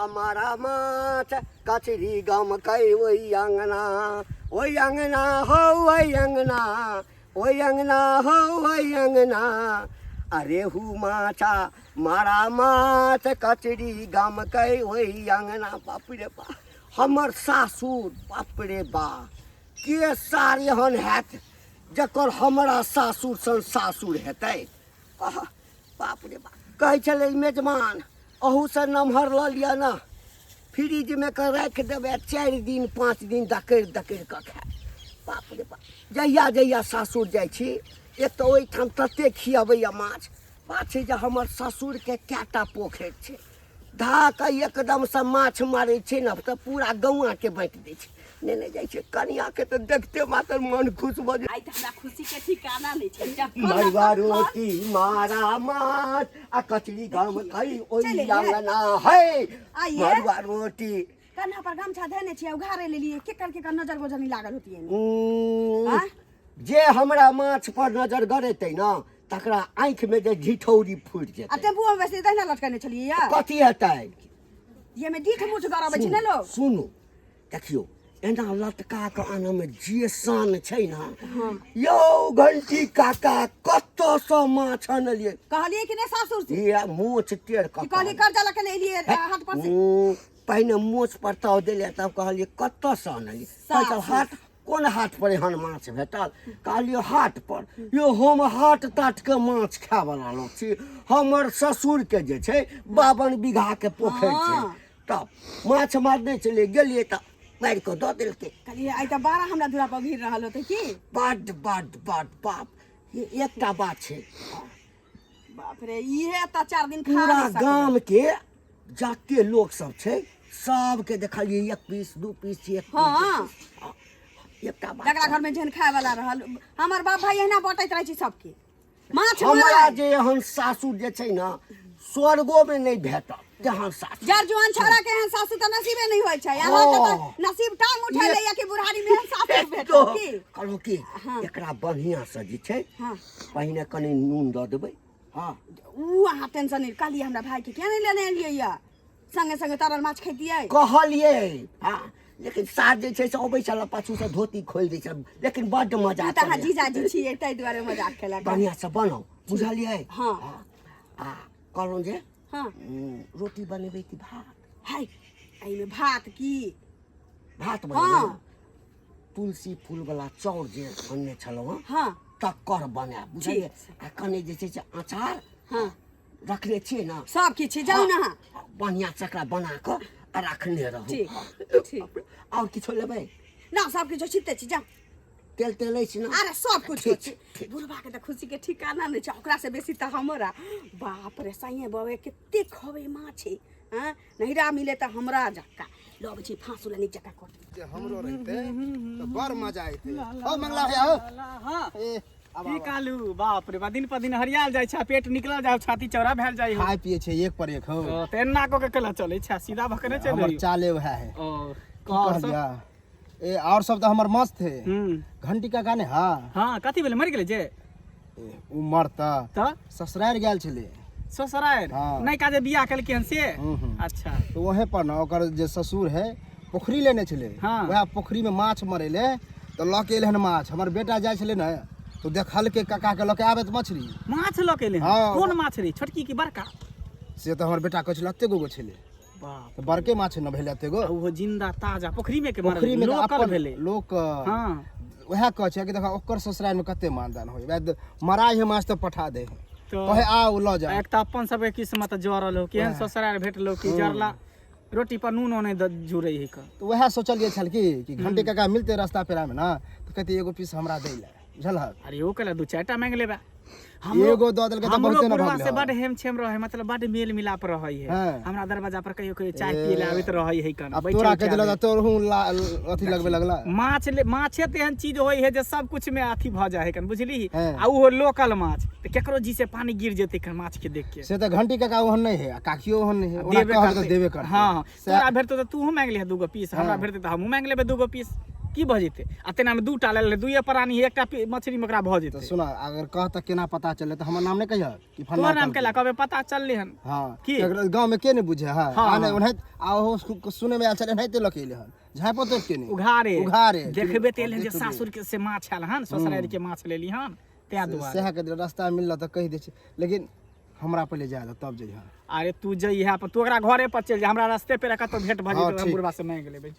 मारा माछ कचरी गमकै ओहि अङ्गना, ओहि अङ्गना हौ ओहि अङ्गना, ओहि अङ्गना हौ ओहि अङ्गना। आ रेहू माछा मारा माछ कचरी गमकै ओहि अङ्गना। बाप रे बा, हमर सासुर, बाप रे बा, के सार एहन हैत जकर हमरा सासुर सन सासुर हेतै। आह, बाप रे बाप, कहै छलै मेजमान अहूसँ नमहर लऽ लिअ ने, फ्रिजमे कऽ राखि देबै, 4 दिन 5 दिन दकड़ि दकड़ि कऽ खायब। बाप रे बाप, जहिया जहिया सासुर जाइ छी, एक तऽ ओहिठाम ततेक खियबैए माछ, बात छै जे हमर ससुरके कएटा पोखरि छै, धा कऽ एकदमसँ माछ मारै छै ने तऽ पूरा गौआँके बाँटि दै छै, नेने जाइ छै। कनियाके तऽ देखते मात्र मन खुश भऽ जाइ। आइ तऽ हमरा खुशी के ठिकाना नहि छै। जखन मड़ुआ तखन रोटी मारा माछ आ कचरी गम खई ओहि चलि एलियै। अंगना है। आइये। मड़ुआ रोटी कन्हा पर गमछा धने छियै, उघारे लेलियै, केकर केकर नजर गोजर नहि लागल होतियै? उम्म, जे हमरा माछ पर नजर गड़ेतै ने तकरा आँखि में जे झिठौरी फूटि आ जेतै। टेम्पुओ में बैसली तहिना लटकने छलियै या कथी हेतै? ये में डीठ मुठ गड़बै छै ने लोग। सुनू, देखियौ, एना लटका कऽ आनऽ में जे शान छै ने यौ घंटी काका, कतऽसँ माछ अनलियै? कहलियै कि नहि सासुर से? ये मोछ टेढ़ कऽ कि कहलियै कर्जा लऽ के ने एलियै हाथ पर से। पहिने मोछ पर ताव देलियै, तब कहलियै कतऽसँ अनलियै? कहै छल हाट, कोन हाट पर एहन माछ भेटल? कहलियै हाट पर। यौ, हम हाट ताटके माछ खायवला लोक छी। हमर ससुरके जे छै 52 बीघाके पोखरि छै, तब माछ मारने छलियै, गेलियै तऽ मारि कऽ दऽ देलकै। कहलियै आइ तऽ बारह हमरा दूरा पर भीड़ रहल होतै की? बड बड बड बाप। ये एकटा बात छै। बाप रे, इहे तऽ 4 दिन खा पूरा नहि सकबै। गाम के जते लोक सब छै सबके देखलियै 1 पीस 2 पीस 1 पीस। हाँ। एकटा बात, जकरा घर में जेहन खाय वाला रहल, हमर बाप भाई एहिना बँटैत रहै छै सबके माछ। हमरा मार जे एहन सासुर जे छै ने स्वर्गो में नहि भेटत तेहन सासुर। जर जुआन छौड़ा के एहन सासु तऽ नसीबे नहि होइ छै। अहाँके तऽ नसीब टांग उठा लैया कि बुढ़ारी में एहन सासु भेटत की। कहलहुँ कि एकरा बढ़िआँ से जे छै पहिने कनि नून दऽ देबै। हाँ, उ अहाँ टेंशन नहि। कहलियै हमरा भाई के किया नहि लेने एलियै या, संगे संगे तरल माछ खैतियै। कहलियै हाँ, लेकिन सार जे छै से अबै छल पाछू से धोती खोलि दै छल, लेकिन बड्ड मजा ई तऽ अहाँ करैए। जीजाजी छियै ताहि दुआरे मजाक केलक। बढ़िआँ से बनाउ, बुझलियै? हाँ। आ कहलहुँ जे रोटी बनेबै कि भात? है, एहिमे भात की? भात बनेबै। तुलसी फूल वाला चाउर जे अनने छलहुँ हँ, तकर बनायब, बुझलियै? आ कनि जे छै से अचार रखने छियै ने? सब किछु, जाउ ने अहाँ। बढ़िआँ से एकरा बना कऽ आ रखने रहू। ठीक ठीक। आओर किछो लेबै? ना, सब किछु छिते छी, जाउ। तेल तेल अछि ने? अरे सब कुछ ठीक छै। ठीक। बुढ़बा के तऽ खुशी के ठिकाना नहि छै, ओकरा से बेसी तऽ हमरा। बाप रे, सैये बबे कते खबै माछ हँ, नहिरा मिले तऽ हमरा जक्का लबै छी फाँसू ला नीक जक्का कट जे हमरो रहिते तऽ बड़ मजा अइते। हो मंगला भैया हो। हाँ। ए आब की आब। कालू, बाप रे बा, दिन पर दिन हरियाल जाइ छै, पेट निकलल जाइ, छाती चौड़ा भेल जाइ हो। खाय पिए छै एक पर एक हो। ओ, तऽ एना कऽ के केला चलै छै, सीधा भऽ के नहि हमर चलै। चाले वएह है। ओ की और सब? कहलिया ए, और सब तऽ हमर मस्त है। घंटी काका ने? हाँ। हाँ, कथी भेलै, मरि गेलै जे? ए, उ मरता तऽ ससुरारि गेल छलै। ससुरारि? हाँ। नहि काजे बियाह केलकै हन से? हम्म। अच्छा। तऽ वहें पर ने ओकर जे ससुर है पोखरी लेने छलै। हाँ। वएह पोखरी में माछ मरेले तऽ लऽ के एलै हन माछ। हमर बेटा जाइ छलै ने तऽ देखलकै काका के लऽ के आबैत मछली। माछ लऽ के एलै हन? हाँ। कोन माछ रे, छोटकी की बड़का? से तऽ हमर बेटा कहै छलै एते गो गो छलै। बाप तऽ बड़के माछ ने भेलै एते गो। आ ओहो जिंदा ताजा पोखरी में के मारल? पोखरी में लोकल अपन भेलै लोक। हाँ। वएह कहै छै कि देखा ओकर ससुराल में कते मानदान होय, वएह मराइ है माछ तऽ पठा दे है, तऽ कहे आउ लऽ जा। एक तऽ अपन सबके किस्मत जरल हो, केहन ससुराल भेटलो कि जरला रोटी पर नूनो नहि जुड़ै है कऽ। तऽ वएह सोचलियै छल कि घंटी काका मिलते रास्ता पेरा में ना तऽ कहते एगो पीस हमरा दै लए, बुझलहक? अरे ओ कहला दू चारिटा मांगि लेबे। एगो दऽ देलकै तऽ हमरो बहुते ने बुढ़वा भऽ से गेलै। बड हेम छेम रहे, मतलब बड मेल मिलाप रहे है। हाँ। हमरा दरवाजा पर कहियो कहियो चाय पिए ले आबैत रहे है कन। आब बैठे तोरा उठे कहि देलक आबै। तऽ तोरहु अथी लगबे लगला। माछ ले, माछे तेहन चीज होइ है जे सब कुछ में अथी भऽ जाइ है कन, बुझली? हाँ। आ ओहो लोकल माछ तऽ केकरो जी से पानी गिर जेतै कन माछ के देख के। से तऽ घंटी काका ओहन नहि है आ काकियो ओहन नहि है, ओना देबे कहब तऽ करतै। देबे करतै। हाँ, तोरा भेटतौ तऽ तूहो मांगि लिहे दूगो पीस, हमरा भेटतै तऽ हमहूँ मांगि लेबै दूगो पीस। की भऽ जेतै? आ तेनामे 2टा लेल दुइए प्राणी एकटा मछलीमे ओकरा भऽ जेतै। तऽ सुन, अगर कह तऽ केना पता चललै तऽ हमर नाम नहि कहिह कि फलना। तोहर नाम केला कहबै पता चललै हन? हँ की? गाँव में के नहि बुझे है? हाँ, आ नहि ओनाहिते, आ ओहो सुने में आयल छलै एनाहिते लऽ के एलै हन, झाँपो तोप के नहि, उघारे उघारे देखबे तऽ एलै जे सासुर के से माछ आयल हन, ससुरारि के माछ लेली हन, तैं दुआरे सएह के रास्ता मिलल तऽ कहि दै छै, लेकिन हमरा पहिले जाय दे तब जइहे। अरे तू जइहे, पर तू ओकरा घरे पर चलि जा, हमरा रस्ते पे कतौ भेंट भऽ हाँ, जेतै, ठीक। बुढ़बा से मांगि लेबै।